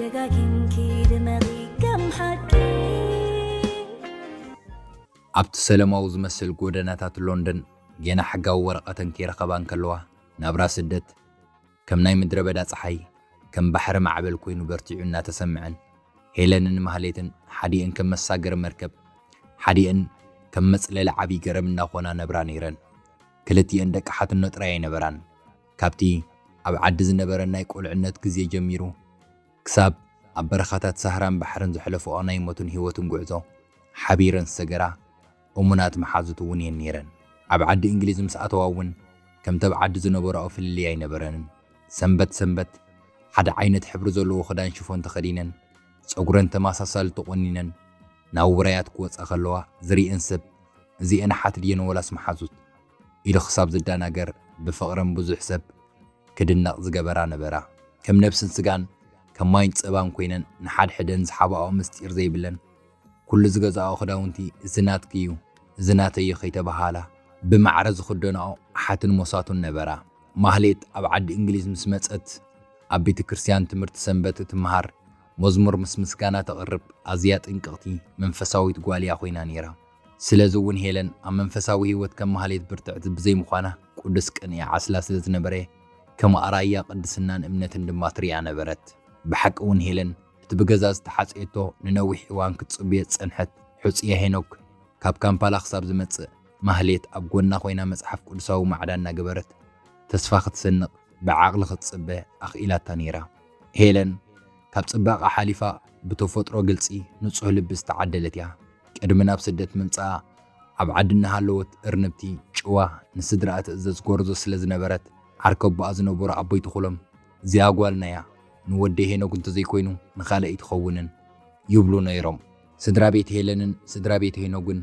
ደጋጊምኪ ድመቒ ከም ሓቂ። ኣብቲ ሰለማዊ ዝመስል ጎደናታት ሎንደን ጌና ሕጋዊ ወረቐተን ከይረኸባ እንከለዋ፣ ናብራ ስደት ከም ናይ ምድረ በዳ ጸሓይ፣ ከም ባሕሪ ማዕበል ኮይኑ በርቲዑ እናተሰምዐን፣ ሄለንን ማህሌትን ሓዲአን ከም መሳገሪ መርከብ፣ ሓዲአን ከም መጽለሊ ዓብዪ ገረብ እናኾና ነብራ ነይረን። ክልቲአን ደቂ ሓትኖ ጥራይ ኣይነበራን። ካብቲ ኣብ ዓዲ ዝነበረን ናይ ቁልዕነት ግዜ ጀሚሩ፣ ክሳብ ኣብ በረኻታት ሳህራን ባሕርን ዘሕለፈኦ ናይ ሞትን ህይወትን ጉዕዞ፣ ሓቢረን ዝሰገራ እሙናት መሓዙት እውን እየን ነይረን። ኣብ ዓዲ እንግሊዝ ምስ ኣተዋ እውን፣ ከምቲ ኣብ ዓዲ ዝነበራኦ ፍልልይ ኣይነበረንን። ሰንበት ሰንበት፣ ሓደ ዓይነት ሕብሪ ዘለዎ ክዳን ሽፎን ተኸዲነን፣ ጸጉረን ተመሳሳሊ ተቖኒነን፣ ናብ ውራያት ክወጻ ከለዋ ዝርእየን ሰብ፣ "እዚኤን ኣሓት ድየን ወላስ መሓዙት?" ኢሉ ክሳብ ዝደናገር፣ ብፍቕረን ብዙሕ ሰብ ክድነቕ ዝገበራ ነበራ። ከም ነብስን ስጋን፣ ከም ማይን ጸባን ኮይነን፣ ንሓድሕደን ዝሓብኣኦ ምስጢር ዘይብለን፣ ኩሉ ዝገዝኣኦ ክዳውንቲ፣ "እዚ ናትኪ እዩ፣ እዚ ናተይ እዩ" ከይተባሃላ፣ ብማዕረ ዝኽደንኦ ኣሓትን ሞሳቱን ነበራ። ማህሌት ኣብ ዓዲ እንግሊዝ ምስ መጸት፣ ኣብ ቤተ ክርስቲያን ትምህርቲ ሰንበት እትመሃር፣ መዝሙር ምስ ምስጋና ተቕርብ፣ ኣዝያ ጥንቅቕቲ መንፈሳዊት ጓል እያ ኮይና ነይራ። ስለዚ እውን ሄለን ኣብ መንፈሳዊ ህይወት ከም ማህሌት ብርትዕቲ ብዘይምዃና፣ ቅዱስ ቅንኢ ዓስላ ስለ ዝነበረ፣ ከም ኣራያ ቅድስናን እምነትን ድማ ትሪኣ ነበረት። ብሓቂ እውን ሄለን እቲ ብገዛ ዝተሓጽየቶ ንነዊሕ እዋን ክትጽብዮ ዝጸንሐት ሕጹየ ሄኖክ ካብ ካምፓላ ክሳብ ዝመጽእ፣ ማህሌት ኣብ ጎና ኮይና መጽሓፍ ቅዱሳዊ ማዕዳ እናገበረት፣ ተስፋ ክትሰንቕ፣ ብዓቕሊ ክትጽበ ኣኽኢላታ ነይራ። ሄለን ካብ ጽባቐ ሓሊፋ፣ ብተፈጥሮ ግልጺ፣ ንጹህ ልቢ ዝተዓደለት እያ። ቅድሚ ናብ ስደት ምምጻኣ፣ ኣብ ዓዲ እናሃለወት እርንብቲ፣ ጭዋ፣ ንስድራኣ ትእዘዝ ጎርዞ ስለ ዝነበረት፣ ዓርከቦኣ ዝነበሩ ኣቦይ ተኽሎም፣ "እዚኣ ጓልና እያ፣ ንወደይ ሄኖግ እንተዘይኮይኑ ንኻልእ ኣይትኸውንን" ይብሉ ነይሮም። ስድራ ቤት ሄለንን ስድራ ቤት ሄኖግን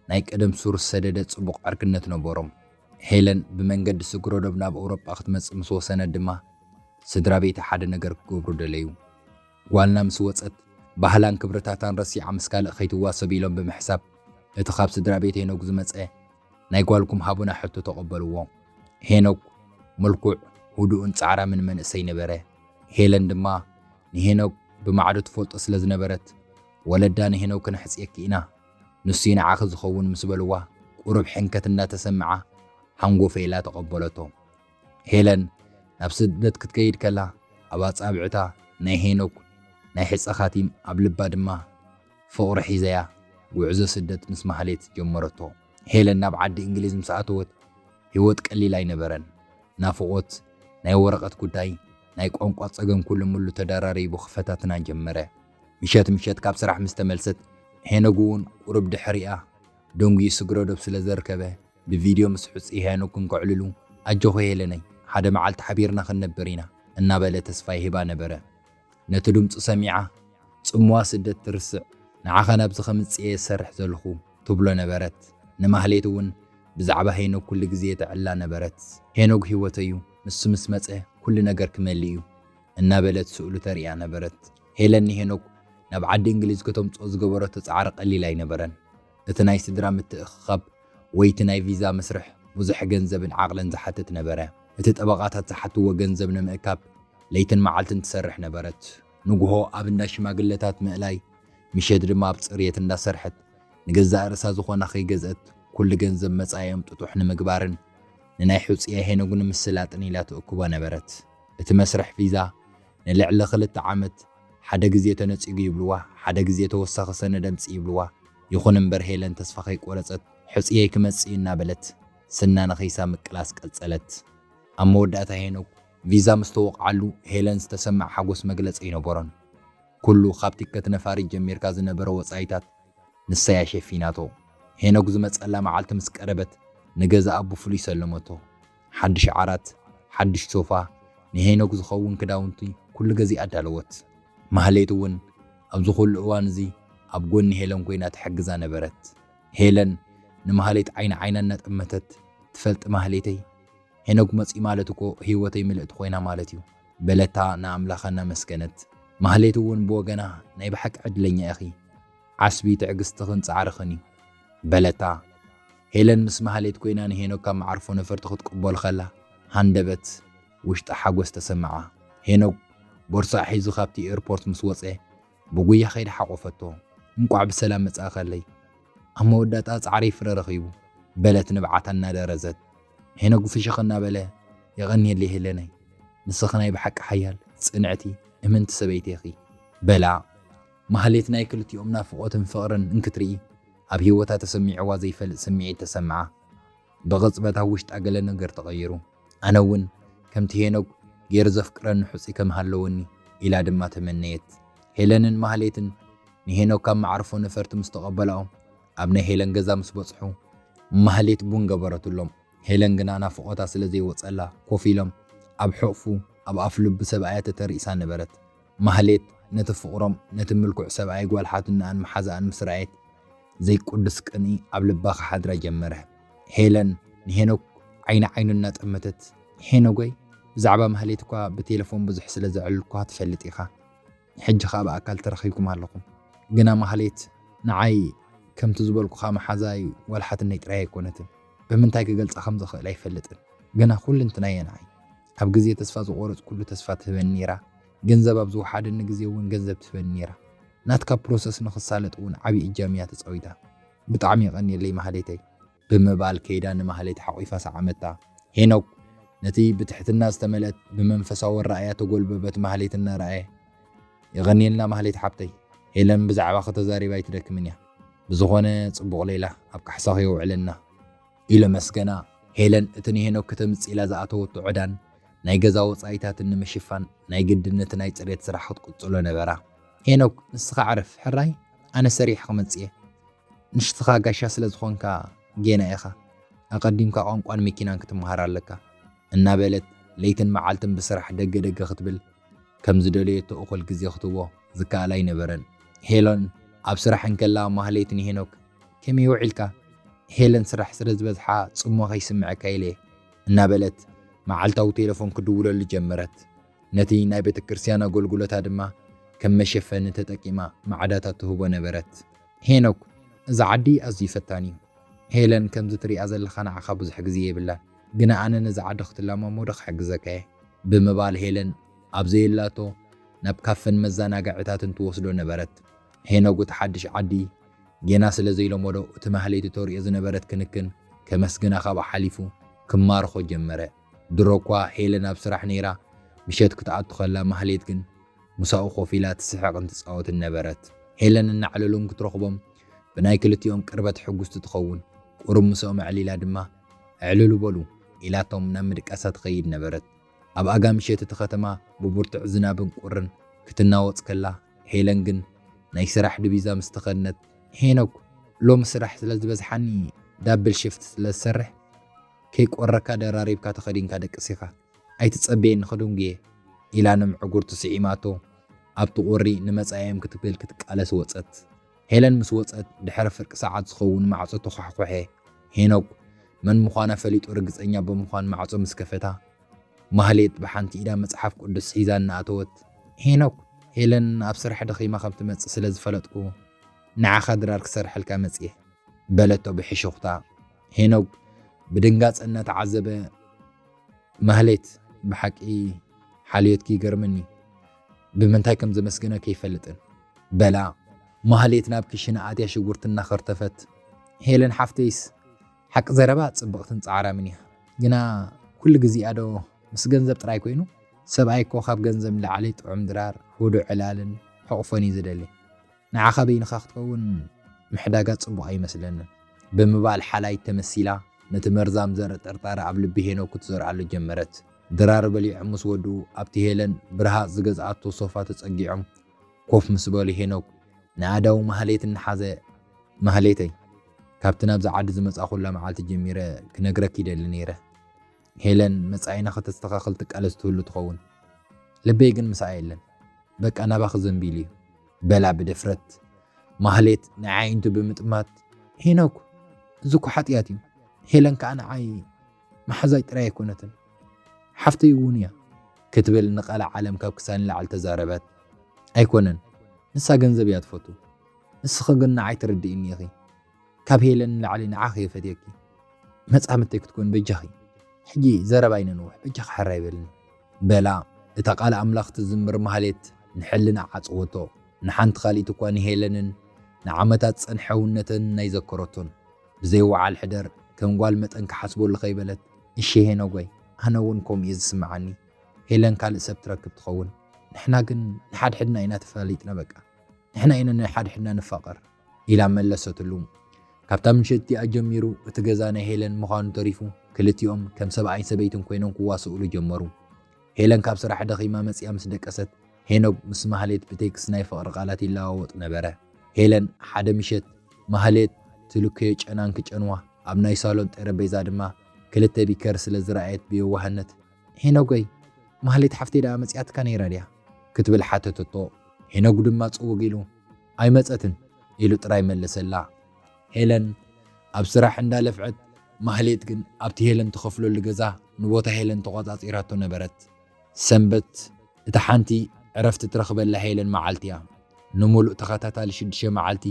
ናይ ቀደም ሱር ዝሰደደ ጽቡቕ ዕርክነት ነበሮም። ሄለን ብመንገዲ ስግረዶብ ናብ ኣውሮጳ ክትመጽእ ምስ ወሰነት ድማ፣ ስድራ ቤታ ሓደ ነገር ክገብሩ ደለዩ። ጓልና ምስ ወጸት፣ ባህላን ክብርታታን ረሲዓ ምስ ካልእ ከይትዋሰብ ኢሎም ብምሕሳብ፣ እቲ ካብ ስድራ ቤት ሄኖግ ዝመጸ "ናይ ጓልኩም ሃቡና" ሕቶ ተቐበልዎ። ሄኖግ ምልኩዕ፣ ህዱእን ጻዕራምን መንእሰይ ነበረ። ሄለን ድማ ንሄኖግ ብማዕዶ ትፈልጦ ስለ ዝነበረት፣ "ወለዳ ንሄኖግ ክነሕጽየኪ ኢና፣ ንሱ እዩ ንዓኺ ዝኸውን" ምስ በልዋ፣ ቁሩብ ሕንከት እናተሰምዓ፣ ሃንጎፈ ኢላ ተቐበለቶ። ሄለን ናብ ስደት ክትከይድ ከላ፣ ኣብ ኣጻብዕታ ናይ ሄኖክ ናይ ሕጸ ኻቲም፣ ኣብ ልባ ድማ ፍቕሪ ሒዘያ፣ ጉዕዞ ስደት ምስ ማህሌት ጀመረቶ። ሄለን ናብ ዓዲ እንግሊዝ ምስ ኣተወት፣ ህይወት ቀሊል ኣይነበረን። ናፍቖት፣ ናይ ወረቐት ጉዳይ፣ ናይ ቋንቋ ጸገም፣ ኩሉ ምሉ ተደራሪቡ ክፈታትና ጀመረ። ምሸት ምሸት ካብ ስራሕ ምስ ተመልሰት፣ ሄኖግ እውን ቁሩብ ድሕሪኣ ደንጉዩ ስግረዶብ ስለ ዘርከበ፣ ብቪድዮ ምስ ሕጹይ ሄኖክ እንከዕልሉ፣ "ኣጆኺ ሄለነይ፣ ሓደ መዓልቲ ሓቢርና ክንነብር ኢና" እናበለ ተስፋ ይህባ ነበረ። ነቲ ድምጹ ሰሚዓ፣ ጽምዋ ስደት ትርስዕ፣ "ንዓኻ ናብዚ ከምጽእ እየ ዝሰርሕ ዘለኹ" ትብሎ ነበረት። ንማህሌት እውን ብዛዕባ ሄኖክ ኩሉ ግዜ ተዕላ ነበረት። "ሄኖክ ህይወተይ እዩ፣ ንሱ ምስ መጸ ኩሉ ነገር ክመልእ እዩ" እናበለት ስእሉ ተርእያ ነበረት። ሄለን ንሄኖክ ናብ ዓዲ እንግሊዝ ከተምጽኦ ዝገበረቶ ጻዕሪ ቀሊል ኣይነበረን። እቲ ናይ ስድራ ምትእኽኻብ ወይ እቲ ናይ ቪዛ መስርሕ ብዙሕ ገንዘብን ዓቕልን ዝሓትት ነበረ። እቲ ጠበቓታት ዝሓትዎ ገንዘብ ንምእካብ ለይትን መዓልትን ትሰርሕ ነበረት። ንግሆ ኣብ እንዳ ሽማግለታት ምእላይ፣ ምሸት ድማ ኣብ ጽርየት እንዳሰርሐት፣ ንገዛእ ርእሳ ዝኾና ከይገዝአት፣ ኩሉ ገንዘብ መጻኢኦም ጥጡሕ ንምግባርን ንናይ ሕጹያ ሄኖግ ንምስላጥን ኢላ ትእክቦ ነበረት። እቲ መስርሕ ቪዛ ንልዕሊ ክልተ ዓመት፣ ሓደ ግዜ ተነጺጉ ይብልዋ፣ ሓደ ግዜ ተወሳኺ ሰነድ ኣምጽእ ይብልዋ። ይኹን እምበር ሄለን ተስፋ ከይቆረጸት፣ "ሕጹየይ ክመጽእ እዩ" እናበለት ስና ነኸይሳ ምቅላስ ቀጸለት። ኣብ መወዳእታ ሄኖክ ቪዛ ምስ ተወቕዓሉ፣ ሄለን ዝተሰምዓ ሓጎስ መግለጺ ኣይነበሮን። ኩሉ ካብ ቲከት ነፋሪት ጀሚርካ ዝነበረ ወጻኢታት ንሳ እያ ሸፊናቶ። ሄኖክ ዝመጸላ መዓልቲ ምስ ቀረበት፣ ንገዛኣ ብፍሉይ ሰለመቶ። ሓድሽ ዓራት፣ ሓድሽ ሶፋ፣ ንሄኖክ ዝኸውን ክዳውንቲ፣ ኩሉ ገዚኣ ኣዳለወት። ማህሌት እውን ኣብዚ ኩሉ እዋን እዚ ኣብ ጎኒ ሄለን ኮይና ትሕግዛ ነበረት። ሄለን ንማህሌት ዓይኒ ዓይና እናጠመተት፣ "ትፈልጢ ማህሌተይ፣ ሄኖክ መጺኡ ማለት እኮ ህይወተይ ምልእቲ ኮይና ማለት እዩ" በለታ ንኣምላኻ እናመስገነት። ማህሌት እውን ብወገና፣ "ናይ ብሓቂ ዕድለኛ ኢኺ፣ ዓስቢ ትዕግስትኽን ጻዕርኽን እዩ" በለታ። ሄለን ምስ ማህሌት ኮይና ንሄኖክ ካብ መዓርፎ ነፈርቲ ክትቅበሎ ከላ፣ ሃንደበት ውሽጣ ሓጎስ ተሰምዓ። ሄኖክ ቦርሳ ሒዙ ካብቲ ኤርፖርት ምስ ወጸ፣ ብጉያ ከይዳ ሓቆፈቶ። "እንቋዕ ብሰላም መጻእካለይ። ኣብ መወዳእታ ጻዕረይ ፍረ ረኺቡ" በለት ንብዓታ እናደረዘት። ሄኖግ ፍሽኽ እናበለ፣ "የቐንየለይ ሄለነይ፣ ንስኺ ናይ ብሓቂ ሓያል፣ ጽንዕቲ፣ እምንቲ ሰበይቲ ኢኺ" በላ። ማህሌት ናይ ክልቲኦም ናፍቖትን ፍቕርን እንክትርኢ፣ ኣብ ህይወታ ተሰሚዕዋ ዘይፈልጥ ስምዒት ተሰምዓ። ብቕጽበት ኣብ ውሽጣ ገለ ነገር ተቐይሩ። ኣነ እውን ከምቲ ሄኖግ ገይሩ ዘፍቅረኒ ሕጹይ ከም ሃለወኒ ኢላ ድማ ተመነየት። ሄለንን ማህሌትን ንሄኖግ ካብ መዓርፎ ነፈርቲ ምስ ተቐበላኦ፣ ኣብ ናይ ሄለን ገዛ ምስ በጽሑ፣ ማህሌት ቡን ገበረትሎም። ሄለን ግና ናፍቖታ ስለ ዘይወጸላ፣ ኮፍ ኢሎም ኣብ ሕቕፉ፣ ኣብ ኣፍ ልቡ ሰብኣያ ተተሪእሳ ነበረት። ማህሌት ነቲ ፍቕሮም፣ ነቲ ምልኩዕ ሰብኣይ ጓል ሓትነኣን መሓዛኣን ምስ ረኣየት፣ ዘይቅዱስ ቅንኢ ኣብ ልባ ክሓድራ ጀመረ። ሄለን ንሄኖክ ዓይኒ ዓይኑ እናጠመተት፣ "ሄኖጎይ፣ ብዛዕባ ማህሌት እኳ ብቴሌፎን ብዙሕ ስለ ዘዕልልኩኻ ትፈልጥ ኢኻ። ሕጂ ኸኣ ብኣካል ተራኺብኩም ኣለኹም። ግና ማህሌት ንዓይ ከምቲ ዝበልኩኻ መሓዛይ ጓል ሓትነይ ጥራይ ኣይኮነትን። ብምንታይ ክገልጻ ከም ዝኽእል ኣይፈልጥን። ግና ኩልንትናየ ንዓይ ኣብ ግዜ ተስፋ ዝቖረጽኩሉ ተስፋ ትህበኒ ነይራ። ገንዘብ ኣብ ዝወሓደኒ ግዜ እውን ገንዘብ ትህበኒ ነይራ። ናትካ ፕሮሰስ ንኽሳለጥ እውን ዓቢ እጃም እያ ተጻዊታ። ብጣዕሚ የቐንየለይ ማህሌተይ" ብምባል ከይዳ ንማህሌት ሓቒፋ ሰዓመታ። ሄኖክ ነቲ ብትሕትና ዝተመልአት ብመንፈሳዊ ኣረኣእያ ተጎልበበት ማህሌት እናረኣየ፣ "የቐንየልና ማህሌት ሓብተይ፣ ሄለን ብዛዕባኺ ተዛሪባ ኣይትደክምን እያ። ብዝኾነ ጽቡቕ ሌላ ኣብ ካሕሳኺ የውዕለና" ኢሉ ኣመስገና። ሄለን እቲ ንሄኖክ ከተምጽእ ኢላ ዝኣተወቶ ዕዳን ናይ ገዛ ወጻኢታትን ንምሽፋን ናይ ግድን ነቲ ናይ ጽሬት ስራሕ ክትቅጽሎ ነበራ። "ሄኖክ፣ ንስኻ ዕረፍ፣ ሕራይ ኣነ ሰሪሐ ክመጽእ እየ። ንስኻ ጋሻ ስለ ዝኾንካ ጌና ኢኻ። ኣቐዲምካ ቋንቋን መኪናን ክትመሃር ኣለካ" እናበለት ለይትን መዓልትን ብስራሕ ደገ ደገ ክትብል ከም ዝደለየቶ እኹል ግዜ ክትህቦ ዝከኣል ኣይነበረን። ሄለን ኣብ ስራሕ እንከላ ማህሌት ንሄኖክ፣ "ከመይ ውዒልካ?" "ሄለን፣ ስራሕ ስለ ዝበዝሓ ጽሞ ከይስምዐካ ኢለ" እናበለት መዓልታዊ ቴሌፎን ክድውለሉ ጀመረት። ነቲ ናይ ቤተ ክርስቲያን ኣገልግሎታ ድማ ከም መሸፈኒ ተጠቂማ ማዕዳታት ትህቦ ነበረት። ሄኖክ፣ "እዚ ዓዲ ኣዝዩ ፈታኒ እዩ። ሄለን ከምዚ ትሪኣ ዘለኻ ንዓኻ ብዙሕ ግዜ የብላን። ግና ኣነ ነዚ ዓዲ ክትለማመዶ ክሕግዘካ እየ" ብምባል ሄለን ኣብ ዘየላቶ ናብ ካፈን መዘናግዕታትን ትወስዶ ነበረት። ሄኖግ እቲ ሓድሽ ዓዲ ጌና ስለ ዘይለመዶ፣ እቲ ማህሌት ተርእዮ ዝነበረት ክንክን ከመስግና ካብኡ ሓሊፉ ክማርኾ ጀመረ። ድሮ እኳ ሄለን ኣብ ስራሕ ነይራ፣ ምሸት ክትኣቱ ከላ ማህሌት ግን ምሳኡ ኮፍ ኢላ ትስሕቕን ትጻወትን ነበረት። ሄለን እናዕለሉን ክትረኽቦም ብናይ ክልቲኦም ቅርበት ሕጉስቲ ትኸውን። ቁሩብ ምስኦም ኣዕሊላ ድማ፣ "ኣዕልሉ በሉ" ኢላቶም ናብ ምድቃሳ ትኸይድ ነበረት። ኣብ ኣጋ ምሸት እቲ ከተማ ብብርቱዕ ዝናብን ቁርን ክትናወጽ ከላ፣ ሄለን ግን ናይ ስራሕ ድቢዛ ምስ ተኸድነት፣ "ሄኖክ፣ ሎሚ ስራሕ ስለ ዝበዝሓኒ ዳብል ሽፍት ስለ ዝሰርሕ፣ ከይቆረካ ደራሪብካ ተኸዲንካ ደቅስ ኢኻ። ኣይትጸበየኒ፣ ክድንጉየ" ኢላ ንምዕጉርቱ ስዒማቶ፣ ኣብቲ ቁሪ ንመጻኢኦም ክትብል ክትቃለስ ወጸት። ሄለን ምስ ወጸት፣ ድሕሪ ፍርቂ ሰዓት ዝኸውን ማዕጾ ተዃሕኩሐ። ሄኖክ መን ምዃና ፈሊጡ ርግጸኛ ብምዃን ማዕጾ ምስ ከፈታ፣ ማህሌት ብሓንቲ ኢዳ መጽሓፍ ቅዱስ ሒዛ እናኣተወት፣ "ሄኖክ፣ ሄለን ኣብ ስራሕ ደኺማ ከም ትመጽእ ስለ ዝፈለጥኩ፣ ንዓኻ ድራር ክሰርሐልካ መጽየ" በለቶ ብሕሹኽታ። ሄኖክ ብድንጋጸ እናተዓዘበ፣ "ማህሌት፣ ብሓቂ ሓልዮትኪ ይገርመኒ። ብምንታይ ከም ዘመስግነኪ ኣይፈልጥን" በላ። ማህሌት ናብ ክሽነ ኣትያ ሽጉርቲ እናኸርተፈት፣ "ሄለን ሓፍተይስ፣ ሓቂ ዘረባ ጽብቕትን ጻዕራምን እያ። ግና ኩሉ ግዜኣ ዶ ምስ ገንዘብ ጥራይ ኮይኑ? ሰብኣይ እኮ ካብ ገንዘብ ንላዕሊ ጥዑም ድራር፣ ህዱእ ዕላልን ሕቑፎን እዩ ዝደሊ። ንዓኻ በይንኻ ክትከውን ምሕዳጋ ጽቡቕ ኣይመስለንን" ብምባል ሓላይት ተመሲላ ነቲ መርዛም ዘርኢ ጥርጣረ ኣብ ልቢ ሄኖክ ክትዘርኣሉ ጀመረት። ድራር በሊዖም ምስ ወድኡ፣ ኣብቲ ሄለን ብርሃጽ ዝገዝኣቶ ሶፋ ተጸጊዖም ኮፍ ምስ በሉ፣ ሄኖክ ንኣእዳዉ ማህሌት እናሓዘ፣ "ማህሌተይ፣ ካብቲ ናብዚ ዓዲ ዝመጻኹላ መዓልቲ ጀሚረ ክነግረኪ ይደሊ ነይረ። ሄለን መጻኢና ከተስተኻኽል ትቃለስ ትህሉ ትኸውን። ልበይ ግን ምሳኣ የለን። በቃ ናባኺ ዘንቢሉ እዩ" በላ ብድፍረት። ማህሌት ንዓይንቱ ብምጥማት፣ "ሄኖክ፣ እዚ እኮ ሓጥያት እዩ። ሄለን ከኣ ንዓይ መሓዛይ ጥራይ ኣይኮነትን፣ ሓፍተይ እውን እያ" ክትብል ንቐልዓለም ካብ ክሳድ ንላዕሊ ተዛረበት። "ኣይኮነን፣ ንሳ ገንዘብ እያ ትፈቱ። ንስኺ ግን ንዓይ ትርድእኒ ኢኺ። ካብ ሄለን ንላዕሊ ንዓኺ እየ ፈትየኪ። መጻምድተይ ክትኮን በጃኺ። ሕጂ ዘረባ ኣይነንውሕ፣ በጃኺ ሕራይ በልኒ" በላ እታ ቃል ኣምላኽ ትዝምር ማህሌት ንሕልና ዓጽወቶ። ንሓንቲ ካልኢት እኳ ንሄለንን ንዓመታት ዝጸንሐ ውነተን ኣይዘከረቶን። ብዘይ ወዓል ሕደር ከም ጓል መጠን ክሓስበሉ ከይበለት፣ "እሺ ሄኖጎይ፣ ኣነ እውን ከምኡ እዩ ዝስምዓኒ። ሄለን ካልእ ሰብ ትረክብ ትኸውን። ንሕና ግን ንሓድሕድና ኢና ተፋሊጥና በቃ። ንሕና ኢና ንሓድሕድና ንፋቐር" ኢላ መለሰትሉ። ካብታ ምሸት እቲኣ ጀሚሩ እቲ ገዛ ናይ ሄለን ምዃኑ ተሪፉ፣ ክልቲኦም ከም ሰብኣይን ሰበይትን ኮይኖም ክዋስኡሉ ጀመሩ። ሄለን ካብ ስራሕ ደኺማ መጺኣ ምስ ደቀሰት፣ ሄኖግ ምስ ማህሌት ብቴክስት ናይ ፍቕሪ ቃላት ይለዋወጥ ነበረ። ሄለን ሓደ ምሸት ማህሌት ትልከዮ ጨናን ክጨንዋ፣ ኣብ ናይ ሳሎን ጠረጴዛ ድማ ክልተ ቢከር ስለ ዝረኣየት ብየዋህነት፣ "ሄኖጎይ፣ ማህሌት ሓፍተይ ደኣ መጺኣትካ ነይራ ድያ?" ክትብል ሓተተቶ። ሄኖግ ድማ ጽውግ ኢሉ፣ "ኣይመጸትን" ኢሉ ጥራይ መለሰላ። ሄለን ኣብ ስራሕ እንዳለፍዐት፣ ማህሌት ግን ኣብቲ ሄለን ትኸፍለሉ ገዛ ንቦታ ሄለን ተቖጻጺራቶ ነበረት። ሰንበት እታ ሓንቲ ዕረፍቲ ትረኽበላ ሄለን መዓልቲ እያ። ንምሉእ ተኸታታሊ ሽዱሽተ መዓልቲ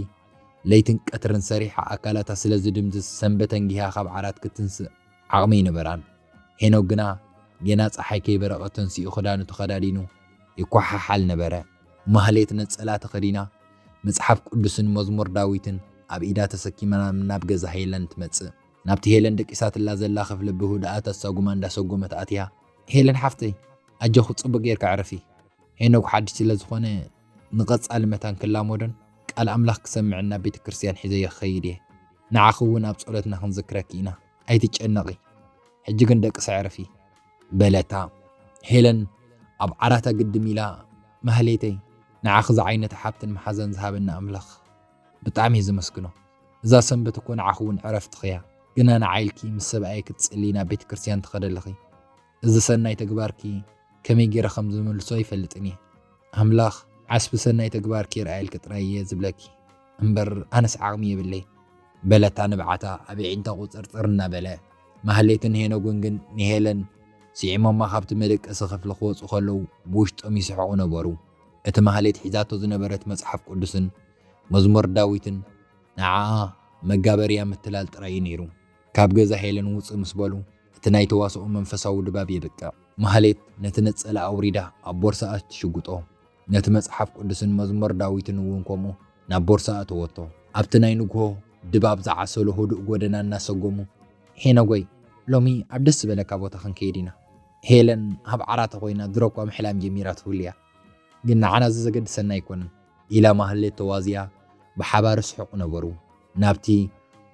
ለይትን ቀትርን ሰሪሓ ኣካላታ ስለ ዝድምዝዝ፣ ሰንበት ኣንጊሃ ካብ ዓራት ክትንስእ ዓቕሚ ኣይነበራን። ሄኖክ ግና ገና ጸሓይ ከይበረቐት ተንሲኡ ክዳኑ ተኸዳዲኑ ይኳሓሓል ነበረ። ማህሌት ነጸላ ተኸዲና መጽሓፍ ቅዱስን መዝሙር ዳዊትን ኣብ ኢዳ ተሰኪማ ናብ ገዛ ሄለን ትመጽእ። ናብቲ ሄለን ደቂሳትላ ዘላ ክፍሊ ብህድኣት ኣሳጉማ እንዳሰጎመት ኣትያ፣ "ሄለን ሓፍተይ፣ ኣጆኺ ጽቡቕ ጌርካ ዕረፊ። ሄኖክ ሓድሽ ስለ ዝኾነ ንቐጻሊ መታን ክላመዶን ቃል ኣምላኽ ክሰምዕን ናብ ቤተ ክርስቲያን ሒዘዮ ክኸይድ እየ። ንዓኺ እውን ኣብ ጸሎትና ክንዝክረኪ ኢና። ኣይትጨነቒ። ሕጂ ግን ደቅሲ ዕረፊ" በለታ። ሄለን ኣብ ዓራታ ግድም ኢላ፣ "ማህሌተይ፣ ንዓኺ ዝዓይነተ ሓብትን መሓዛን ዝሃበና ኣምላኽ ብጣዕሚ እየ ዘመስግኖ። እዛ ሰንበት እኮ ንዓኺ እውን ዕረፍትኺ እያ። ግና ንዓይ ኢልኪ ምስ ሰብኣየይ ክትጽልዪ ናብ ቤተ ክርስቲያን ትኸዲ ኣለኺ። እዚ ሰናይ ተግባርኪ ከመይ ገይረ ከም ዝምልሶ ኣይፈልጥን እየ። ኣምላኽ ዓስቢ ሰናይ ተግባርኪ ይርኣየልኪ ጥራይ እየ ዝብለኪ። እምበር ኣነስ ዓቕሚ የብለይ" በለታ ንብዓታ ኣብ ኣዒንታ ቁጽርጽር እናበለ። ማህሌትን ሄኖግን ግን ንሄለን ስዒሞማ ካብቲ መደቀሲ ክፍሊ ክወጹ ከለዉ ብውሽጦም ይስሕቑ ነበሩ። እቲ ማህሌት ሒዛቶ ዝነበረት መጽሓፍ ቅዱስን መዝሙር ዳዊትን ንዓኣ መጋበርያ ምትላል ጥራይ እዩ ነይሩ። ካብ ገዛ ሄለን ውጽእ ምስ በሉ፣ እቲ ናይ ተዋስኦ መንፈሳዊ ድባብ የብቅዕ። ማህሌት ነቲ ነጸላ ኣውሪዳ ኣብ ቦርሳኣ ትሽጉጦ። ነቲ መጽሓፍ ቅዱስን መዝሙር ዳዊትን እውን ከምኡ ናብ ቦርሳኣ እተወቶ። ኣብቲ ናይ ንግሆ ድባብ ዝዓሰሎ ህዱእ ጎደና እናሰጎሙ፣ "ሄኖጎይ፣ ሎሚ ኣብ ደስ ዝበለካ ቦታ ክንከይድ ኢና። ሄለን ኣብ ዓራታ ኮይና ድሮ እኳ ምሕላም ጀሚራ ትህሉ እያ። ግን ንዓና እዚ ዘገድሰና ኣይኮነን" ኢላ ማህሌት ተዋዚኣ ብሓባር ይስሕቑ ነበሩ። ናብቲ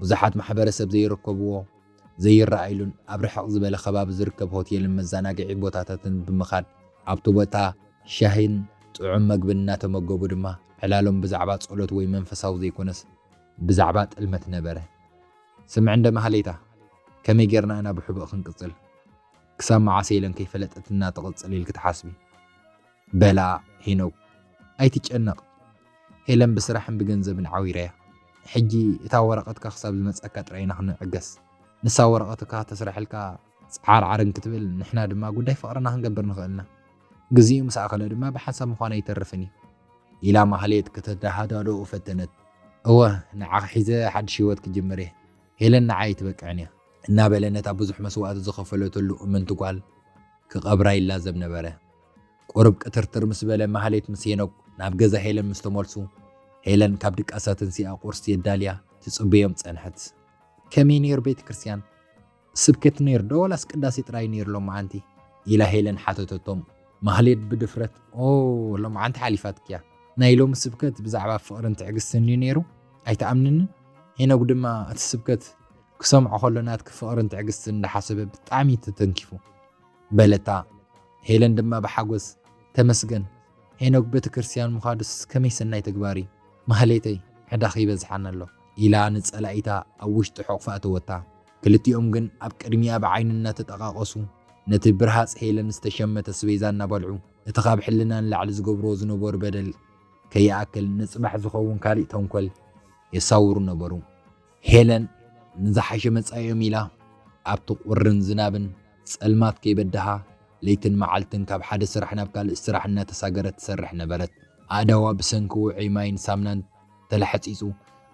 ብዙሓት ማሕበረሰብ ዘይርከብዎ ዘይረኣይሉን ኣብ ርሕቕ ዝበለ ከባቢ ዝርከብ ሆቴልን መዘናግዒ ቦታታትን ብምኻድ፣ ኣብቲ ቦታ ሻሂን ጥዑም መግብን እናተመገቡ ድማ፣ ዕላሎም ብዛዕባ ጸሎት ወይ መንፈሳዊ ዘይኮነስ፣ ብዛዕባ ጥልመት ነበረ። "ስምዒ እንደ ማህሌታ፣ ከመይ ጌርና ኢና ብሕቡእ ክንቅጽል? ክሳብ መዓስ ሄለን ከይፈለጠትና ትቕጽል ኢልኪ ትሓስቢ?" በላ ሄኖክ። "ኣይትጨነቕ፣ ሄለን ብስራሕን ብገንዘብን ዓዊራ እያ። ሕጂ እታ ወረቐትካ ክሳብ ዝመጸካ ጥራይ ኢና ክንዕገስ። ንሳ ወረቐትካ ተስርሐልካ ጻዓርዓርን ክትብል፣ ንሕና ድማ ጉዳይ ፍቕርና ክንገብር ንኽእል ኢና። ግዜኡ ምስ ኣኸለ ድማ ብሓንሳብ ምዃኑ ኣይተርፍን እዩ" ኢላ ማህሌት ከተደሃዳድኦ ፈተነት። "እወ፣ ንዓኺ ሒዘ ሓድሽ ህይወት ክጅምር እየ። ሄለን ንዓይ ኣይትበቅዕን እያ" እናበለ ነታ ብዙሕ መስዋእቲ ዝኸፈለትሉ እምንቲ ጓል ክቐብራ ይላዘብ ነበረ። ቁሩብ ቅትርትር ምስ በለ፣ ማህሌት ምስ ሄኖክ ናብ ገዛ ሄለን ምስ ተመልሱ፣ ሄለን ካብ ድቃሳ ተንሲኣ ቁርሲ የዳልያ ትጽበዮም ጸንሐት። "ከመይ ነይሩ ቤተ ክርስቲያን? ስብከት ነይሩ ዶ ዋላስ ቅዳሴ ጥራይ ነይሩ ሎመዓንቲ?" ኢላ ሄለን ሓተተቶም። ማህሌት ብድፍረት፣ "ኦ፣ ሎመዓንቲ ሓሊፋትኪያ። ናይ ሎሚ ስብከት ብዛዕባ ፍቕርን ትዕግስትን ድዩ ነይሩ? ኣይትኣምንንን?" ሄኖክ ድማ፣ "እቲ ስብከት ክሰምዖ ከሎ ናትኪ ፍቕርን ትዕግስትን እንዳሓሰበ ብጣዕሚ እዩ ተተንኪፉ" በለታ። ሄለን ድማ ብሓጎስ፣ "ተመስገን፣ ሄኖክ ቤተ ክርስቲያን ምኻዱስ ከመይ ሰናይ ተግባር እዩ። ማህሌተይ፣ ዕዳኺ ይበዝሓና ኣሎ" ኢላ ንጸላኢታ ኣብ ውሽጢ ሕቑፋ ኣተወታ። ክልቲኦም ግን ኣብ ቅድሚኣ ብዓይኒ እናተጠቓቐሱ፣ ነቲ ብርሃጽ ሄለን ዝተሸመተ ኣስቤዛ እናበልዑ፣ እቲ ካብ ሕልና ንላዕሊ ዝገብርዎ ዝነበሩ በደል ከይኣክል፣ ንጽባሕ ዝኸውን ካልእ ተንኮል የሳውሩ ነበሩ። ሄለን ንዝሓሸ መጻኢኦም ኢላ፣ ኣብቲ ቁርን ዝናብን ጸልማት ከይበድሃ፣ ለይትን መዓልትን ካብ ሓደ ስራሕ ናብ ካልእ ስራሕ እናተሳገረት ትሰርሕ ነበረት። ኣእዳዋ ብሰንኪ ውዑይ ማይን ሳምናን ተላሕጺጹ፣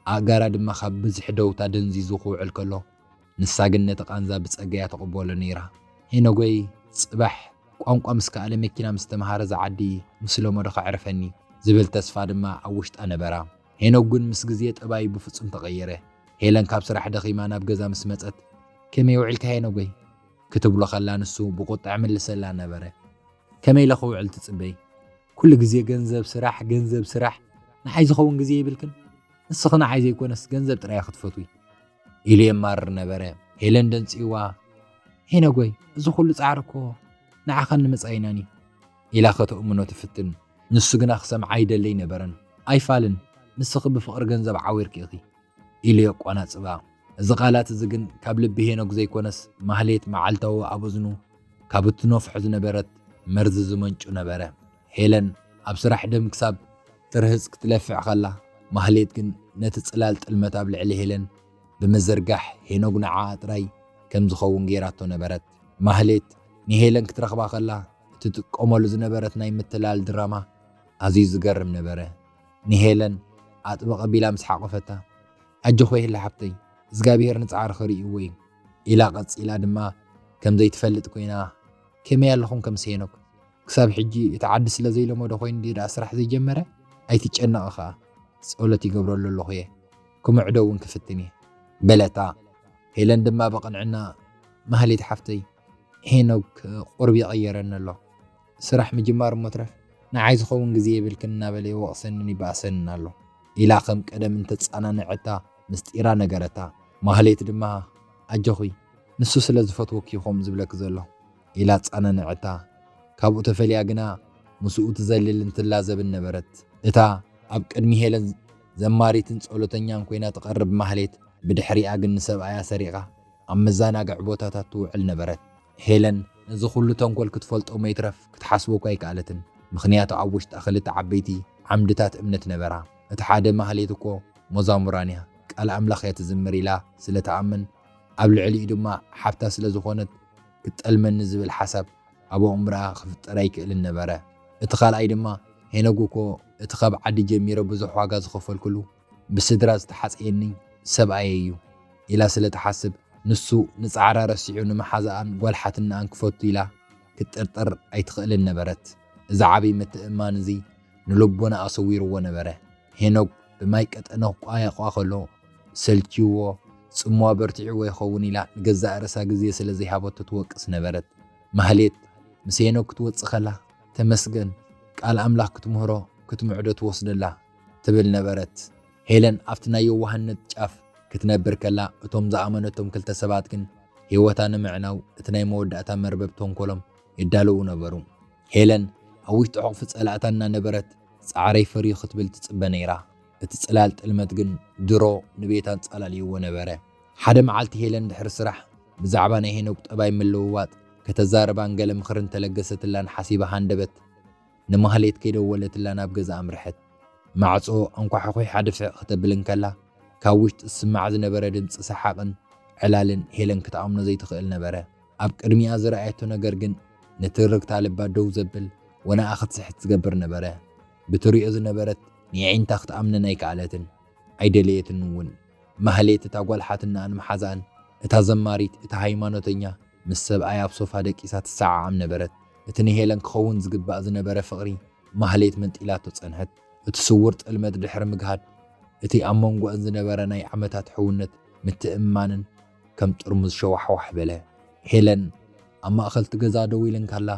ኣእጋራ ድማ ካብ ብዝሒ ደውታ ደንዚዙ ክውዕል ከሎ፣ ንሳ ግን ነቲ ቃንዛ ብጸጋ እያ ትቕበሎ ነይራ። "ሄኖጎይ፣ ጽባሕ ቋንቋ ምስ ከኣለ፣ መኪና ምስ ተምሃረ፣ ዝዓዲ ምስ ለመዶ ከዕርፈኒ ዝብል ተስፋ ድማ ኣብ ውሽጣ ነበራ። ሄኖክ ግን ምስ ግዜ ጠባዩ ብፍጹም ተቐየረ። ሄለን ካብ ስራሕ ደኺማ ናብ ገዛ ምስ መጸት፣ "ከመይ ውዒልካ ሄኖጎይ?" ክትብሎ ከላ፣ ንሱ ብቁጥዕ ምልሰላ ነበረ። "ከመይ ኢለ ክውዕል ትጽበይ? ኩሉ ግዜ ገንዘብ ስራሕ፣ ገንዘብ ስራሕ። ንዓይ ዝኸውን ግዜ የብልክን? ንስኺ ንዓይ ዘይኮነስ ገንዘብ ጥራይ ክትፈትዊ?" ኢሉ የማርር ነበረ። ሄለን ደንጽይዋ፣ "ሄኖጎይ፣ እዚ ኩሉ ጻዕሪ እኮ ንዓኻን ንመጻኢናን እዩ" ኢላ ከተእምኖ ትፍትን። ንሱ ግና ክሰምዓ ኣይደለይ ነበረን። "ኣይፋልን፣ ንስኺ ብፍቕሪ ገንዘብ ዓዊርኪ ኢኺ" ኢሉ የቋናጽባ። እዚ ቃላት እዚ ግን ካብ ልቢ ሄኖክ ዘይኮነስ፣ ማህሌት መዓልታዊ ኣብ እዝኑ ካብ እትነፍሖ ዝነበረት መርዚ ዝመንጩ ነበረ። ሄለን ኣብ ስራሕ ደም ክሳብ ትርህጽ ክትለፍዕ ከላ፣ ማህሌት ግን ነቲ ጽላል ጥልመት ኣብ ልዕሊ ሄለን ብምዝርጋሕ፣ ሄኖግ ንዓኣ ጥራይ ከም ዝኸውን ገይራቶ ነበረት። ማህሌት ንሄለን ክትረኽባ ከላ እትጥቀመሉ ዝነበረት ናይ ምትላል ድራማ ኣዝዩ ዝገርም ነበረ። ንሄለን ኣጥብቕ ኣቢላ ምስ ሓቖፈታ፣ "ኣጆኺ ሄለ ሓብተይ፣ እግዚኣብሄር ንጻዕርኺ ርእይዎ እዩ" ኢላ፣ ቀጺላ ድማ ከም ዘይትፈልጥ ኮይና፣ "ከመይ ኣለኹም ከምስ ሄኖክ? ክሳብ ሕጂ እቲ ዓዲ ስለ ዘይለመዶ ኮይኑ ድዩ ደኣ ስራሕ ዘይጀመረ? ኣይትጨነቒ ኸኣ፣ ጸሎት ይገብረሉ ኣለኹ እየ፣ ክምዕዶ እውን ክፍትን እየ" በለታ። ሄለን ድማ ብቕንዕና፣ "ማህሌት ሓፍተይ፣ ሄኖክ ቁሩብ ይቕየረኒ ኣሎ። ስራሕ ምጅማር እሞ ትረፍ፣ ንዓይ ዝኸውን ግዜ የብልክን እናበለ ይወቕሰንን ይበኣሰንን ኣሎ" ኢላ ከም ቀደም እንተጸናንዐታ ምስጢራ ነገረታ። ማህሌት ድማ፣ "ኣጆኺ፣ ንሱ ስለ ዝፈትወኪ እዩ ከምኡ ዝብለኪ ዘሎ" ኢላ ኣጸናንዐታ። ካብኡ ተፈልያ ግና ምስኡ ትዘልልን ትላዘብን ነበረት። እታ ኣብ ቅድሚ ሄለን ዘማሪትን ጸሎተኛን ኮይና ትቐርብ ማህሌት፣ ብድሕሪኣ ግን ንሰብኣያ ሰሪቓ ኣብ መዘናግዒ ቦታታት ትውዕል ነበረት። ሄለን ነዚ ኩሉ ተንኮል ክትፈልጦ እሞ ይትረፍ ክትሓስቦ እኳ ኣይከኣለትን። ምኽንያቱ ኣብ ውሽጣ ክልተ ዓበይቲ ዓምድታት እምነት ነበራ። እቲ ሓደ፣ ማህሌት እኮ መዛሙራን እያ፣ ቃል ኣምላኽ እያ ትዝምር ኢላ ስለ ትኣምን፣ ኣብ ልዕሊኡ ድማ ሓብታ ስለ ዝኾነት ክትጠልመኒ ዝብል ሓሳብ ኣብ ኣእምሮኣ ክፍጠር ኣይክእልን ነበረ። እቲ ካልኣይ ድማ፣ ሄኖግ እኮ እቲ ካብ ዓዲ ጀሚረ ብዙሕ ዋጋ ዝኸፈልኩሉ፣ ብስድራ ዝተሓጽየኒ ሰብኣየይ እዩ ኢላ ስለ ትሓስብ፣ ንሱ ንጻዕራ ረሲዑ ንመሓዛኣን ጓል ሓትነኣን ክፈቱ ኢላ ክትጥርጥር ኣይትኽእልን ነበረት። እዚ ዓቢ ምትእምማን እዚ ንልቦናኣ ሰዊርዎ ነበረ። ሄኖግ ብማይ ቀጠነ ክቋየቋ ከሎ ሰልችይዎ፣ ጽምዋ በርቲዕዎ ይኸውን ኢላ ንገዛእ ርእሳ ግዜ ስለ ዘይሃበቶ ትወቅስ ነበረት። ማህሌት ምስ ሄኖክ ክትወጽእ ከላ፣ "ተመስገን፣ ቃል ኣምላኽ ክትምህሮ ክትምዕዶ ትወስደላ" ትብል ነበረት። ሄለን ኣብቲ ናይ የዋህነት ጫፍ ክትነብር ከላ፣ እቶም ዝኣመነቶም ክልተ ሰባት ግን ህይወታ ንምዕናው እቲ ናይ መወዳእታ መርበብ ተንኮሎም ይዳለዉ ነበሩ። ሄለን ኣብ ውሽጢ ዕቕፊ ጸላእታ እናነበረት፣ "ጻዕረይ ፈርዩ" ክትብል ትጽበ ነይራ። እቲ ጽላል ጥልመት ግን ድሮ ንቤታ ኣንጻላልይዎ ነበረ። ሓደ መዓልቲ ሄለን ድሕሪ ስራሕ ብዛዕባ ናይ ሄኖክ ጠባይ ምልውዋጥ ከተዛርባን ገለ ምኽሪ እንተለገሰትላን ሓሲባ ሃንደበት ንማህሌት ከይደወለትላ ናብ ገዛ ኣምርሐት። ማዕጾ ኣንኳሕኲሓ ድፍዕ ከተብል እንከላ፣ ካብ ውሽጢ ዝስማዕ ዝነበረ ድምጺ ሰሓቕን ዕላልን ሄለን ክትኣምኖ ዘይትኽእል ነበረ። ኣብ ቅድሚኣ ዝረኣየቶ ነገር ግን ንትርግታ ልባ ደው ዘብል፣ ወናኣ ክትስሕት ዝገብር ነበረ። ብትሪኦ ዝነበረት ንየዒንታ ክትኣምነን ኣይከኣለትን፣ ኣይደለየትን እውን። ማህሌት እታ ጓል ሓትነኣን መሓዛኣን፣ እታ ዘማሪት፣ እታ ሃይማኖተኛ፣ ምስ ሰብኣያ ኣብ ሶፋ ደቂሳ ትሰዓዓም ነበረት። እቲ ንሄለን ክኸውን ዝግባእ ዝነበረ ፍቕሪ ማህሌት መንጢላቶ ጸንሐት። እቲ ስዉር ጥልመት ድሕሪ ምግሃድ፣ እቲ ኣብ መንጎኣን ዝነበረ ናይ ዓመታት ሕውነት ምትእምማንን ከም ጥርሙዝ ሸዋሕዋሕ በለ። ሄለን ኣብ ማእከል እቲ ገዛ ደው ኢላ እንከላ፣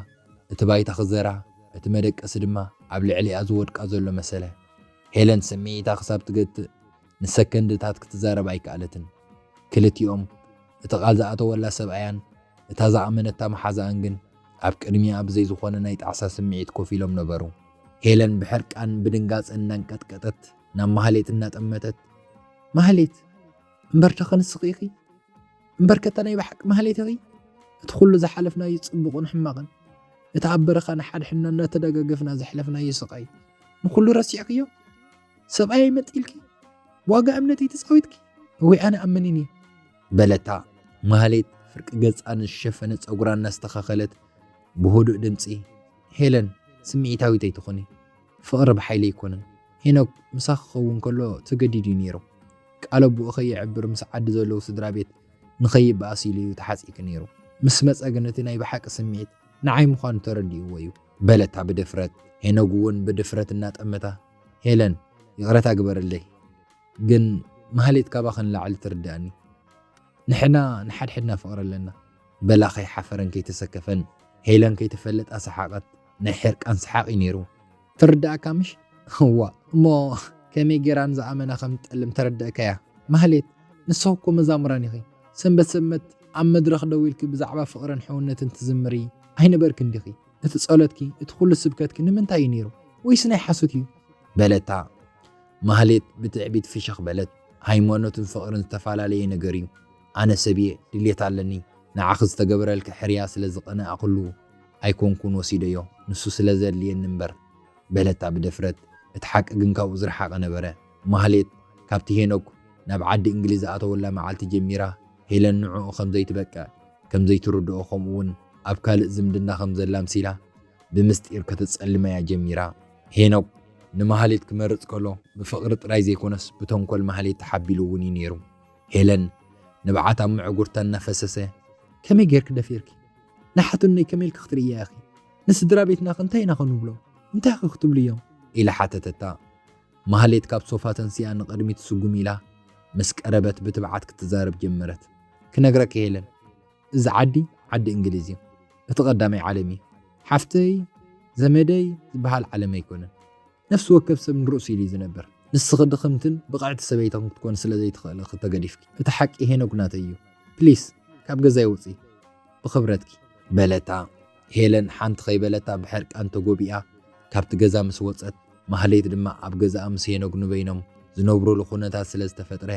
እቲ ባይታ ክዘራ፣ እቲ መደቀሲ ድማ ኣብ ልዕሊኣ ዝወድቃ ዘሎ መሰለ። ሄለን ስምዒታ ክሳብ ትገትእ ንሰከንድታት ክትዛረብ ኣይከኣለትን። ክልቲኦም፣ እቲ ቃል ዝኣተወላ ሰብኣያን እታ ዝኣመነታ መሓዛኣን ግን፣ ኣብ ቅድሚኣ ብዘይ ዝኾነ ናይ ጣዕሳ ስምዒት ኮፍ ኢሎም ነበሩ። ሄለን ብሕርቃን ብድንጋጸን እናንቀጥቀጠት ናብ ማህሌት እናጠመተት፣ "ማህሌት፣ እምበር ደኸ ንስኺ ኢኺ? እምበር ከታ ናይ ብሓቂ ማህሌት ኢኺ? እቲ ኩሉ ዝሓለፍናዮ ጽቡቕን ሕማቕን፣ እቲ ኣብ በረኻ ንሓድሕድና እናተደጋገፍና ዘሕለፍናዮ ስቓይ፣ ንኹሉ ረሲዕክዮ? ሰብኣየይ መጢልኪ? ዋጋ እምነተይ ተጻዊትኪ? እወይ ኣነ ኣመኒን እየ" በለታ። ማህሌት ፍርቂ ገጻ ንዝሸፈነ ጸጉራ እናስተኻኸለት ብህዱእ ድምጺ፣ "ሄለን፣ ስምዒታዊት ኣይትኹኒ። ፍቕሪ ብሓይሊ ኣይኮነን። ሄኖክ ምሳኺ ክኸውን ከሎ ተገዲዱ እዩ ነይሩ። ቃል ኣቦኡ ከየዕብር ምስ ዓዲ ዘለዉ ስድራ ቤት ንኸይበኣስ ኢሉ እዩ ተሓጺኪ ነይሩ። ምስ መጸ ግን እቲ ናይ ብሓቂ ስምዒት ንዓይ ምዃኑ ተረዲእዎ እዩ። በለታ ብድፍረት። ሄኖግ እውን ብድፍረት እናጠመታ፣ ሄለን፣ ይቕረታ ግበርለይ፣ ግን ማህሌት ካባኺ ንላዕሊ ትርድኣኒ። ንሕና ንሓድሕድና ፍቕሪ ኣለና። በላ ከይሓፈረን ከይተሰከፈን ሄለን ከይተፈለጣ ሰሓቐት። ናይ ሕርቃን ሰሓቕ እዩ ነይሩ። ትርድኣካ ምሽ? እዋ፣ እሞ ከመይ ጌራ ንዝኣመና ከም ትጠልም ተረድእካያ? ማህሌት፣ ንስኺ እኮ መዛሙራን ኢኺ። ሰንበት ሰንበት ኣብ መድረኽ ደው ኢልኪ ብዛዕባ ፍቕርን ሕውነትን ትዝምሪ ኣይነበርክን ዲኺ? እቲ ጸሎትኪ፣ እቲ ኩሉ ስብከትኪ ንምንታይ እዩ ነይሩ? ወይስ ናይ ሓሶት እዩ? በለታ። ማህሌት ብትዕቢት ፍሽኽ በለት። ሃይማኖትን ፍቕርን ዝተፈላለየ ነገር እዩ። ኣነ ሰብ እየ፣ ድሌት ኣለኒ። ንዓኺ ዝተገበረልኪ ሕርያ ስለ ዝቐነኣኹሉ ኣይኮንኩን ወሲደዮ፣ ንሱ ስለ ዘድልየኒ እምበር፣ በለታ ብድፍረት። እቲ ሓቂ ግን ካብኡ ዝረሓቐ ነበረ። ማህሌት ካብቲ ሄኖክ ናብ ዓዲ እንግሊዝ ዝኣተወላ መዓልቲ ጀሚራ፣ ሄለን ንዕኡ ከም ዘይትበቅዕ፣ ከም ዘይትርድኦ፣ ከምኡ እውን ኣብ ካልእ ዝምድና ከም ዘላ ኣምሲላ ብምስጢር ከተጸልመያ ጀሚራ። ሄኖክ ንማህሌት ክመርጽ ከሎ ብፍቕሪ ጥራይ ዘይኮነስ ብተንኮል ማህሌት ተሓቢሉ እውን እዩ ነይሩ። ሄለን ንብዓት ኣብ ምዕጉርታ እናፈሰሰ፣ ከመይ ጌርኪ ደፊርኪ? ንሓትነይ ከመይ ኢልኪ ክትርእያ ኢኺ? ንስድራ ቤትና ከ እንታይ ኢና ክንብሎም? እንታይ ኢኺ ክትብልዮም? ኢላ ሓተተታ። ማህሌት ካብ ሶፋ ተንሲኣ ንቕድሚት ስጉም ኢላ ምስ ቀረበት ብትብዓት ክትዛረብ ጀመረት። ክነግረኪ ሄለን፣ እዚ ዓዲ ዓዲ እንግሊዝ እዩ። እቲ ቀዳማይ ዓለም እዩ። ሓፍተይ፣ ዘመደይ ዝበሃል ዓለም ኣይኮነን። ነፍሲ ወከፍ ሰብ ንርእሱ ኢሉ እዩ ዝነብር። ንስኺ ድኽምትን ብቕዕቲ ሰበይትን ክትኮኒ ስለ ዘይትኽእሊ ኢኺ ተገዲፍኪ። እቲ ሓቂ ሄኖግ ናተይ እዩ። ፕሊስ፣ ካብ ገዛይ ውጺ። ብኽብረትኪ። በለታ። ሄለን ሓንቲ ከይበለታ ብሕርቃን ተጎቢኣ ካብቲ ገዛ ምስ ወጸት፣ ማህሌት ድማ ኣብ ገዛኣ ምስ ሄኖግ ንበይኖም ዝነብሩሉ ኩነታት ስለ ዝተፈጥረ፣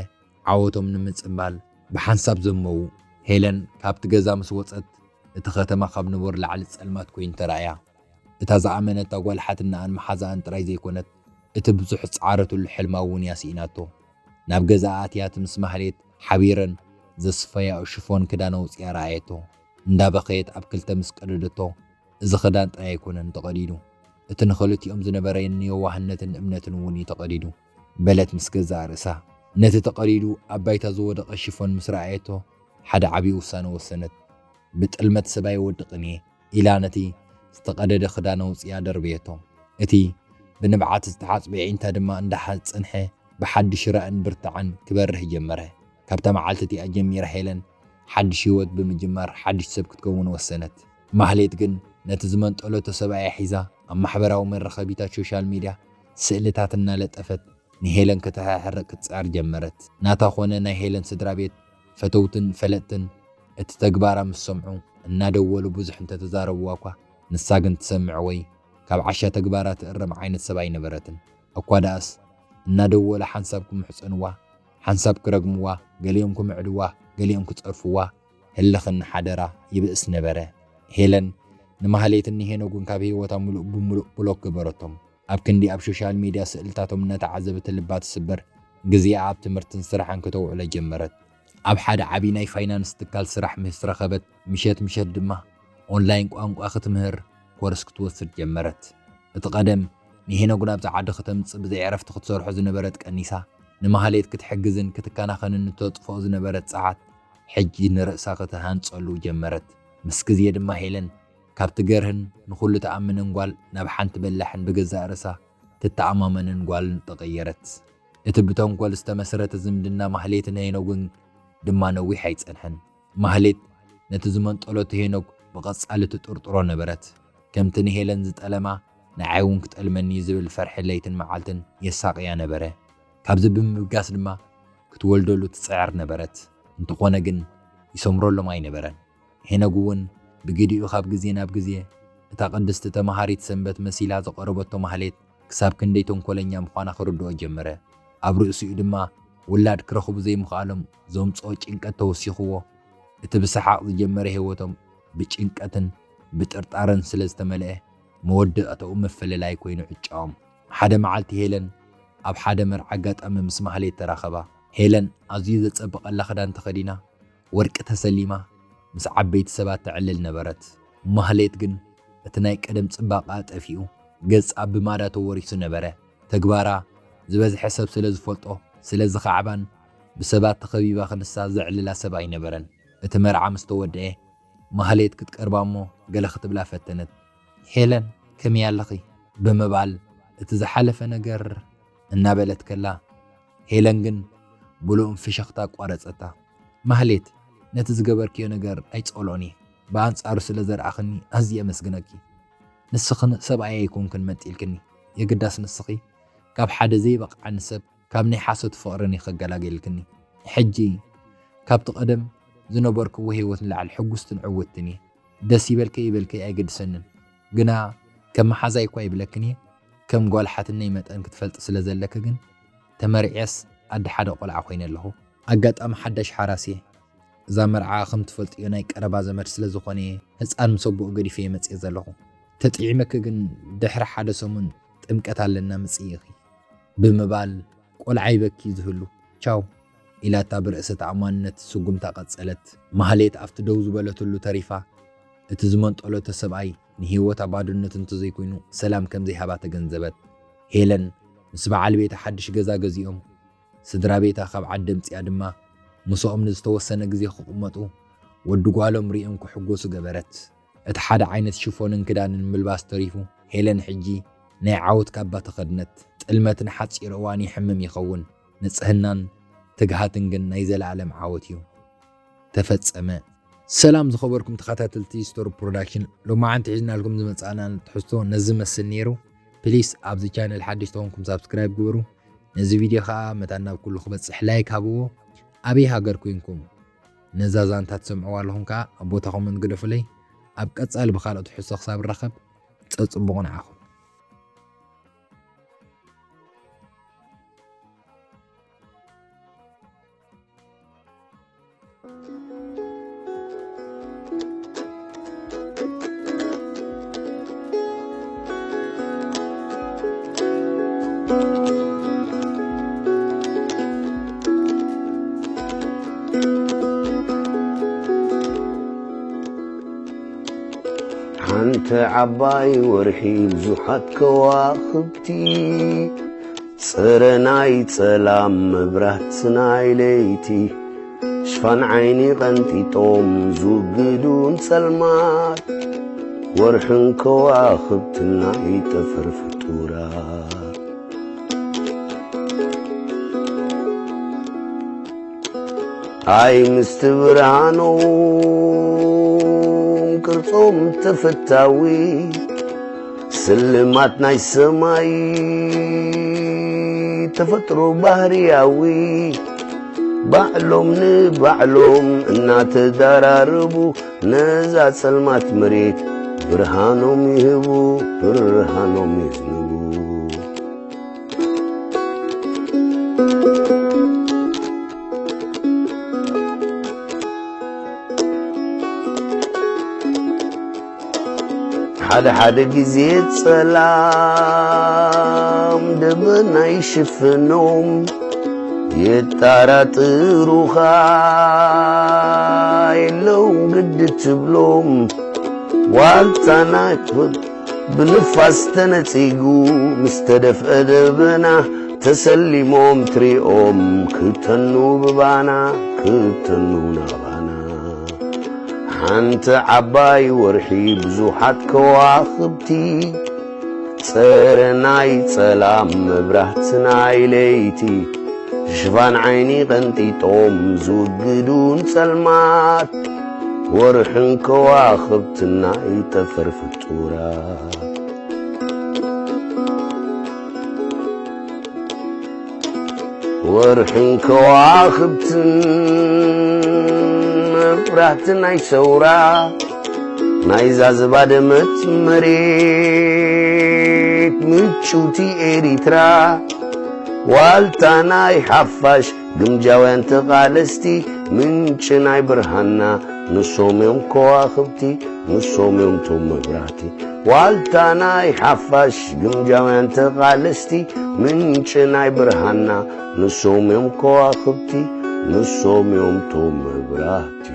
ዓወቶም ንምጽንባል ብሓንሳብ ዘመዉ። ሄለን ካብቲ ገዛ ምስ ወጸት፣ እቲ ከተማ ካብ ንቡር ላዕሊ ጸልማት ኮይኑ ተራእያ። እታ ዝኣመነታ ጓል ሓትነኣን መሓዛኣን ጥራይ ዘይኮነት፣ እቲ ብዙሕ ዝጸዓረትሉ ሕልማ እውን እያ ስኢናቶ። ናብ ገዛኣ ኣትያ፣ እቲ ምስ ማህሌት ሓቢረን ዘስፈያኦ ሽፎን ክዳን ኣውጺኣ ረኣየቶ። እንዳበኸየት ኣብ ክልተ ምስ ቀደደቶ፣ እዚ ክዳን ጥራይ ኣይኮነን ተቐዲዱ፣ እቲ ንኽልቲኦም ዝነበረን የዋህነትን እምነትን እውን እዩ ተቐዲዱ፣ በለት ምስ ገዛእ ርእሳ። ነቲ ተቐዲዱ ኣብ ባይታ ዝወደቐ ሽፎን ምስ ረኣየቶ፣ ሓደ ዓብዪ ውሳነ ወሰነት። ብጥልመት ሰብ ኣይወድቕን እየ ኢላ ነቲ ዝተቐደደ ክዳን ኣውጺኣ ደርበየቶ። እቲ ብንብዓት ዝተሓጽበ ኣዒንታ ድማ እንዳሓጸንሐ ብሓድሽ ራእን ብርታዕን ክበርህ ጀመረ። ካብታ መዓልቲ እቲኣ ጀሚራ ሄለን ሓድሽ ህይወት ብምጅማር ሓድሽ ሰብ ክትከውን ወሰነት። ማህሌት ግን ነቲ ዝመንጠለቶ ሰብኣያ ሒዛ ኣብ ማሕበራዊ መራኸቢታት ሶሻል ሚድያ ስእልታት እናለጠፈት ንሄለን ከተሕርቕ ክትጽዕር ጀመረት። ናታ ኮነ ናይ ሄለን ስድራ ቤት፣ ፈተውትን ፈለጥትን እቲ ተግባራ ምስ ሰምዑ እናደወሉ ብዙሕ እንተተዛረብዋ እኳ ንሳ ግን ትሰምዕ ወይ ካብ ዓሻ ተግባራ ትእረም ዓይነት ሰብ ኣይነበረትን። እኳ ደኣስ እናደወለ ሓንሳብ ክምሕጸንዋ፣ ሓንሳብ ክረግምዋ፣ ገሊኦም ክምዕድዋ፣ ገሊኦም ክጸርፍዋ ህልኽ እናሓደራ ይብእስ ነበረ። ሄለን ንማህሌትን ንሄኖግን ካብ ህይወታ ምሉእ ብምሉእ ብሎክ ገበረቶም። ኣብ ክንዲ ኣብ ሶሻል ሚድያ ስእልታቶም እናተዓዘበት ልባ ትስበር፣ ግዜኣ ኣብ ትምህርትን ስራሕን ከተውዕሎ ጀመረት። ኣብ ሓደ ዓቢ ናይ ፋይናንስ ትካል ስራሕ ምስ ረኸበት፣ ምሸት ምሸት ድማ ኦንላይን ቋንቋ ክትምህር ኮርስ ክትወስድ ጀመረት። እቲ ቀደም ንሄኖግ ናብዚ ዓዲ ከተምጽእ ብዘይ ዕረፍቲ ክትሰርሖ ዝነበረት ቀኒሳ፣ ንማህሌት ክትሕግዝን ክትከናኸንን እተጥፍኦ ዝነበረት ጸዓት፣ ሕጂ ንርእሳ ክትሃንጸሉ ጀመረት። ምስ ግዜ ድማ ሄለን ካብቲ ገርህን ንኹሉ ትኣምንን ጓል ናብ ሓንቲ በላሕን ብገዛእ ርእሳ ትተኣማመንን ጓልን ተቐየረት። እቲ ብተንኮል ዝተመስረተ ዝምድና ማህሌትን ሄኖግን ድማ ነዊሕ ኣይጸንሐን። ማህሌት ነቲ ዝመንጠለቶ ሄኖግ ብቐጻሊ ትጥርጥሮ ነበረት። ከምቲ ንሄለን ዝጠለማ ንዓይ እውን ክጠልመኒ ዝብል ፈርሒ ለይትን መዓልትን የሳቕያ ነበረ። ካብዚ ብምብጋስ ድማ ክትወልደሉ ትጽዕር ነበረት። እንተኾነ ግን ይሰምረሎም ኣይነበረን። ሄኖግ እውን ብግዲኡ ካብ ግዜ ናብ ግዜ እታ ቅድስቲ ተማሃሪት ሰንበት መሲላ ዝቐረበቶ ማህሌት ክሳብ ክንደይ ተንኮለኛ ምዃና ክርድኦ ጀመረ። ኣብ ርእሲኡ ድማ ውላድ ክረኽቡ ዘይምኽኣሎም ዘምጽኦ ጭንቀት ተወሲኽዎ፣ እቲ ብሰሓቕ ዝጀመረ ህይወቶም ብጭንቀትን ብጥርጣረን ስለ ዝተመልአ፣ መወዳእታኡ ምፍልላይ ኮይኑ ዕጫኦም። ሓደ መዓልቲ ሄለን ኣብ ሓደ መርዓ ኣጋጣሚ ምስ ማህሌት ተራኸባ። ሄለን ኣዝዩ ዘጸብቐላ ክዳን ተኸዲና፣ ወርቂ ተሰሊማ፣ ምስ ዓበይቲ ሰባት ተዕልል ነበረት። ማህሌት ግን እቲ ናይ ቀደም ጽባቐኣ ጠፊኡ፣ ገጻ ብማዳ ተወሪሱ ነበረ። ተግባራ ዝበዝሐ ሰብ ስለ ዝፈልጦ፣ ስለ ዝኸዕባን ብሰባት ተኸቢባ ክንሳ ዘዕልላ ሰብ ኣይነበረን። እቲ መርዓ ምስ ተወድአ፣ ማህሌት ክትቀርባ እሞ ገለ ክትብላ ፈተነት። "ሄለን፣ ከመይ ኣለኺ?" ብምባል እቲ ዝሓለፈ ነገር እናበለት ከላ፣ ሄለን ግን ብልኡም ፍሽኽታ ኣቋረጸታ። "ማህሌት፣ ነቲ ዝገበርክዮ ነገር ኣይጸልኦን እየ። ብኣንጻሩ ስለ ዘርኣኽኒ ኣዝየ ኣመስግነኪ። ንስኽን ሰብኣይ ኣይኮንክን መንጢልክኒ። የግዳስ ንስኺ ካብ ሓደ ዘይበቕዓኒ ሰብ ካብ ናይ ሓሶት ፍቕርን እዩ ከገላገልክኒ። ሕጂ ካብቲ ቀደም ዝነበርክዎ ህይወት ንላዕሊ ሕጉስትን ዕውትን እየ። ደስ ይበልከ ይበልከ ኣይገድሰንን። ግና ከም መሓዛይ እኳ ይብለክን እየ። ከም ጓል ሓትነይ መጠን ክትፈልጢ ስለ ዘለኪ ግን፣ ተመርዕየስ ኣደ ሓደ ቆልዓ ኮይነ ኣለኹ። ኣጋጣሚ ሓዳሽ ሓራስ እየ። እዛ መርዓ ከም ትፈልጥዮ ናይ ቀረባ ዘመድ ስለ ዝኾነ እየ ህፃን ምስ ኣቦኡ ገዲፈ እየ መፅየ ዘለኹ። ተጥዒመኪ ግን ድሕሪ ሓደ ሰሙን ጥምቀት ኣለና ምፅእ ኢኺ" ብምባል፣ "ቆልዓ ይበኪ ዝህሉ፣ ቻው" ኢላታ ብርእሰ ተኣማንነት ስጉምታ ቀጸለት። ማህሌት ኣብቲ ደው ዝበለትሉ ተሪፋ፣ እቲ ዝመንጠለቶ ሰብኣይ ንህይወታ ባዶነት እንተዘይኮይኑ ሰላም ከም ዘይሃባ ተገንዘበት። ሄለን ምስ በዓል ቤታ ሓድሽ ገዛ ገዚኦም፣ ስድራ ቤታ ካብ ዓዲ ኣምጺኣ ድማ ምስኦም ንዝተወሰነ ግዜ ክቕመጡ ወዲ ጓሎም ሪኦም ክሕጎሱ ገበረት። እቲ ሓደ ዓይነት ሽፎንን ክዳንን ምልባስ ተሪፉ፣ ሄለን ሕጂ ናይ ዓወት ካባ ተኸድነት። ጥልመትን ሓጺር እዋን የሕምም ይኸውን፣ ንጽህናን ትግሃትን ግን ናይ ዘለኣለም ዓወት እዩ። ተፈጸመ። ሰላም ዝኸበርኩም ተኸታተልቲ ስቶሪ ፕሮዳክሽን፣ ሎማዓንቲ ሒዝናልኩም ዝመጻእና ትሕዝቶ ነዚ መስል ነይሩ። ፕሊስ ኣብዚ ቻነል ሓድሽ ተኾንኩም ሳብስክራይብ ግበሩ። ነዚ ቪድዮ ኸኣ መታን ናብ ኩሉ ክበጽሕ ላይክ ሃብዎ። ኣበይ ሃገር ኮንኩም ነዛ ዛንታ ትሰምዕዋ ኣለኹም ከኣ ኣብ ቦታ ኮመንት ግደፉለይ። ኣብ ቀጻሊ ብኻልኦት ትሕዝቶ ክሳብ ንራኸብ ጸጽቡቑ ንዓኹም። ሓንቲ ዓባይ ወርሒ ብዙሓት ከዋኽብቲ፣ ጸረ ናይ ጸላም መብራት ናይ ለይቲ፣ ሽፋን ዓይኒ ቀንጢጦም ዝውግዱን ጸልማት፣ ወርሕን ከዋኽብትን ናይ ጠፈር ፍጡራት። ኣይ ምስቲ ብርሃኖም ቅርጾም ተፈታዊ፣ ስልማት ናይ ሰማይ ተፈጥሮ ባህርያዊ፣ ባዕሎም ንባዕሎም እናተዳራረቡ ነዛ ጸልማት መሬት ብርሃኖም ይህቡ፣ ብርሃኖም የዝንቡ። ሓደ ሓደ ግዜ ጸላም ደበና ይሽፍኖም፣ የጣራጥሩኻ የለውን ግዲ ትብሎም። ዋልታ ናይ ብንፋስ ተነጺጉ ምስ ተደፍአ ደበና፣ ተሰሊሞም ትሪኦም ክተኑ ብባና፣ ክተኑ ናባና። ሓንቲ ዓባይ ወርሒ ብዙሓት ከዋኽብቲ፣ ጸረ ናይ ጸላም መብራህቲ ናይ ለይቲ፣ ሽፋን ዓይኒ ቀንጢጦም ዝውግዱን ጸልማት፣ ወርሕን ከዋኽብትን ናይ ጠፈር ፍጡራት። ወርሕን ከዋኽብትን መብራህቲ ናይ ሰውራ፣ ናይዛ ዝባደመት መሬት ምጭውቲ ኤሪትራ፣ ዋልታ ናይ ሓፋሽ ግምጃውያን ተቓለስቲ፣ ምንጪ ናይ ብርሃንና ንሶም እዮም ከዋኽብቲ፣ ንሶም እዮም ቶም መብራህቲ። ዋልታ ናይ ሓፋሽ ግምጃውያን ተቓለስቲ፣ ምንጪ ናይ ብርሃንና ንሶም እዮም ከዋኽብቲ፣ ንሶም እዮም ቶም መብራህቲ።